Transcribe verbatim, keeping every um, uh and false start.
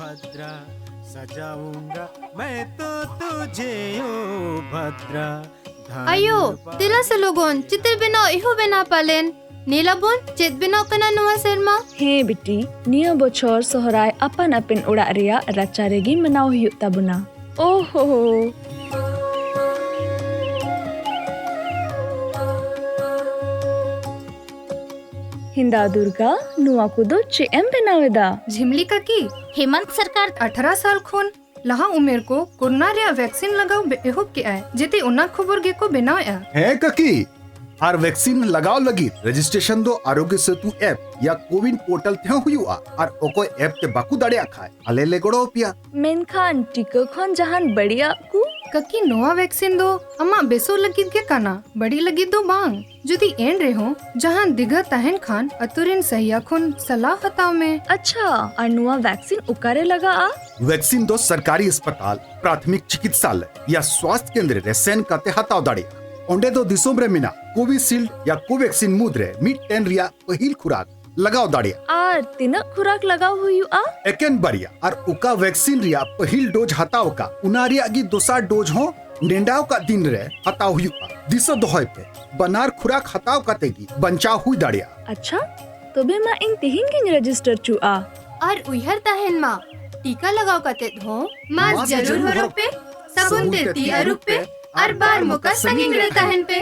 भद्रा सजाऊंगा मैं तो तुझे ओ भद्रा। ᱟᱭᱳ, ᱫᱮᱞᱟ ᱥᱮ ᱞᱚᱜᱚᱱ, ᱪᱤᱛᱟᱹᱨ ᱵᱮᱱᱟᱣ ᱮᱦᱚᱵ ᱮᱱᱟ ᱯᱟᱞᱮᱱ᱾ ᱧᱮᱞᱟᱵᱚᱱ ᱪᱮᱫ ᱵᱮᱱᱟᱣ ᱠᱟᱱᱟ ᱱᱚᱣᱟ ᱥᱮᱨᱢᱟ᱾ ᱦᱮᱸ ᱵᱤᱴᱤ, ᱱᱤᱭᱟᱹ ᱵᱚᱪᱷᱚᱨ ᱥᱚᱦᱨᱟᱭ ᱟᱯᱟᱱ ᱟᱹᱯᱤᱱ ᱚᱲᱟᱜ ᱨᱮᱭᱟᱜ ᱨᱟᱪᱟ ᱨᱮᱜᱮ ᱢᱟᱱᱟᱣ ᱦᱩᱭᱩᱜ ᱛᱟᱵᱚᱱᱟ᱾ ᱳᱦᱳ᱾ ᱦᱮᱸᱫᱟ ᱫᱩᱨᱜᱟ, ᱱᱚᱣᱟ ᱠᱚᱫᱚ ᱪᱮᱫ ᱮᱢ ᱵᱮᱱᱟᱣ ᱮᱫᱟ? ᱡᱷᱤᱢᱞᱤ ᱠᱟᱠᱤ, ᱦᱮᱢᱟᱱᱛ ᱥᱚᱨᱠᱟᱨ ᱟᱴᱷᱟᱨᱚ ᱥᱟᱞ ᱠᱷᱚᱱ ᱞᱟᱦᱟ ᱩᱢᱮᱨ ᱠᱚ ᱠᱳᱨᱳᱱᱟ ᱨᱮᱭᱟᱜ ᱣᱮᱠᱥᱤᱱ ᱞᱟᱜᱟᱣ ᱵᱮ-, ᱮᱦᱚᱵ ᱠᱮᱜᱼᱟᱭ, ᱡᱮᱛᱮ ᱚᱱᱟ ᱠᱷᱚᱵᱚᱨ ᱜᱮᱠᱚ ᱵᱮᱱᱟᱣᱮᱜᱼᱟ᱾ ᱦᱮᱸ ᱠᱟᱠᱤ, ᱟᱨ ᱣᱮᱠᱥᱤᱱ ᱞᱟᱜᱟᱣ ᱞᱟᱹᱜᱤᱫ ᱨᱮᱡᱤᱥᱴᱨᱮᱥᱚᱱ ᱫᱚ ᱟᱨᱳᱜᱽᱭᱚ ᱥᱮᱛᱩ ᱮᱯ ᱭᱟ ᱠᱳᱣᱤᱱ ᱯᱳᱨᱴᱟᱞ ᱛᱮᱦᱚᱸ ᱦᱩᱭᱩᱜᱼᱟ, ᱟᱨ ᱚᱠᱚᱭ ᱮᱯ ᱛᱮ ᱵᱟᱠᱚ ᱫᱟᱲᱮᱭᱟᱜ ᱠᱷᱟᱡ ᱟᱞᱮ ᱞᱮ ᱜᱚᱲᱚ ᱟᱯᱮᱭᱟ᱾ ᱢᱮᱱᱠᱷᱟᱱ ᱴᱤᱠᱟᱹ ᱠᱷᱚᱱ ᱡᱟᱦᱟᱱ ᱵᱟᱹᱲᱤᱡᱟᱜ ᱠᱚ? ᱠᱟᱠᱤ, ᱱᱚᱣᱟ ᱣᱮᱠᱥᱤᱱ ᱫᱚ ᱟᱢᱟᱜ ᱵᱮᱥᱚᱜ ᱞᱟᱹᱜᱤᱫ ᱜᱮ ᱠᱟᱱᱟ, ᱵᱟᱹᱲᱤᱡ ᱞᱟᱹᱜᱤᱫ ᱫᱚ ᱵᱟᱝ᱾ ᱡᱩᱫᱤ ᱮᱱ ᱨᱮᱦᱚᱸ ᱡᱟᱦᱟᱱ ᱫᱤᱜᱷᱟᱹ ᱛᱟᱦᱮᱱ ᱠᱷᱟᱱ, ᱟᱛᱳ ᱨᱮᱱ ᱥᱟᱦᱤᱭᱟ ᱠᱷᱚᱱ ᱥᱟᱞᱟᱦ ᱦᱟᱛᱟᱣ ᱢᱮ᱾ ᱟᱪᱪᱷᱟ, ᱟᱨ ᱱᱚᱣᱟ ᱣᱮᱠᱥᱤᱱ ᱚᱠᱟᱨᱮ ᱞᱟᱜᱟᱜᱼᱟ? ᱣᱮᱠᱥᱤᱱ ᱫᱚ ᱥᱚᱨᱠᱟᱨᱤ ᱦᱟᱥᱯᱟᱛᱟᱞ, ᱯᱨᱟᱛᱷᱢᱤᱠ ᱪᱤᱠᱤᱛᱥᱟᱞᱚᱭ ᱭᱟ ᱥᱣᱟᱥᱛᱷ ᱠᱮᱱᱫᱨ ᱨᱮ ᱥᱮᱱ ᱠᱟᱛᱮ ᱦᱟᱛᱟᱣ ᱫᱟᱲᱮᱭᱟᱜᱼᱟ᱾ ᱚᱸᱰᱮ ᱫᱚ ᱫᱤᱥᱚᱢ ᱨᱮ ᱢᱮᱱᱟᱜ ᱠᱳᱵᱷᱤᱥᱤᱞᱰ ᱭᱟ ᱠᱳᱵᱷᱮᱠᱥᱤᱱ ᱢᱩᱫᱽᱨᱮ ᱢᱤᱫᱴᱮᱱ ᱨᱮᱭᱟᱜ ᱯᱟᱹᱦᱤᱞ ᱠᱷᱩᱨᱟᱠ ᱞᱟᱜᱟᱣ ᱫᱟᱲᱮᱭᱟᱜᱼᱟ᱾ ᱟᱨ ᱛᱤᱱᱟᱹᱜ ᱠᱷᱩᱨᱟᱠ ᱞᱟᱜᱟᱣ ᱦᱩᱭᱩᱜᱼᱟ? ᱮᱠᱮᱱ ᱵᱟᱨᱭᱟ, ᱟᱨ ᱚᱠᱟ ᱣᱮᱠᱥᱤᱱ ᱨᱮᱭᱟᱜ ᱯᱟᱹᱦᱤᱞ ᱰᱳᱡᱽ ᱦᱟᱛᱟᱣ ᱟᱠᱟᱫ, ᱚᱱᱟ ᱨᱮᱭᱟᱜ ᱜᱮ ᱫᱚᱥᱟᱨ ᱰᱳᱡᱽ ᱦᱚᱸ ᱱᱮᱰᱟᱣ ᱟᱠᱟᱫ ᱫᱤᱱ ᱨᱮ ᱦᱟᱛᱟᱣ ᱦᱩᱭᱩᱜᱼᱟ᱾ ᱫᱤᱥᱟᱹ ᱫᱚᱦᱚᱭ ᱯᱮ, ᱵᱟᱱᱟᱨ ᱠᱷᱩᱨᱟᱠ ᱦᱟᱛᱟᱣ ᱠᱟᱛᱮ ᱜᱮ ᱵᱟᱧᱪᱟᱣ ᱦᱩᱭ ᱫᱟᱲᱮᱭᱟᱜᱼᱟ᱾ ᱟᱪᱪᱷᱟ, ᱛᱚᱵᱮ ᱢᱟ ᱤᱧ ᱛᱤᱦᱤᱧ ᱜᱤᱧ ᱨᱮᱡᱤᱥᱴᱟᱨ ᱪᱩᱜᱼᱟ᱾ ᱟᱨ ᱩᱭᱦᱟᱹᱨ ᱛᱟᱦᱮᱱ ᱢᱟ, ᱴᱤᱠᱟ ᱞᱟᱜᱟᱣ ᱠᱟᱛᱮᱫ ᱦᱚᱸ ᱢᱟᱥᱠ ᱡᱟᱹᱨᱩᱲ ᱦᱚᱨᱚᱜ ᱯᱮ, ᱥᱟᱵᱚᱱ ᱛᱮ ᱛᱤ ᱟᱹᱨᱩᱵ ᱯᱮ, ᱟᱨ ᱵᱟᱨ ᱢᱚᱠᱟ ᱥᱟᱺᱜᱤᱧ ᱨᱮ ᱛᱟᱦᱮᱱ ᱯᱮ᱾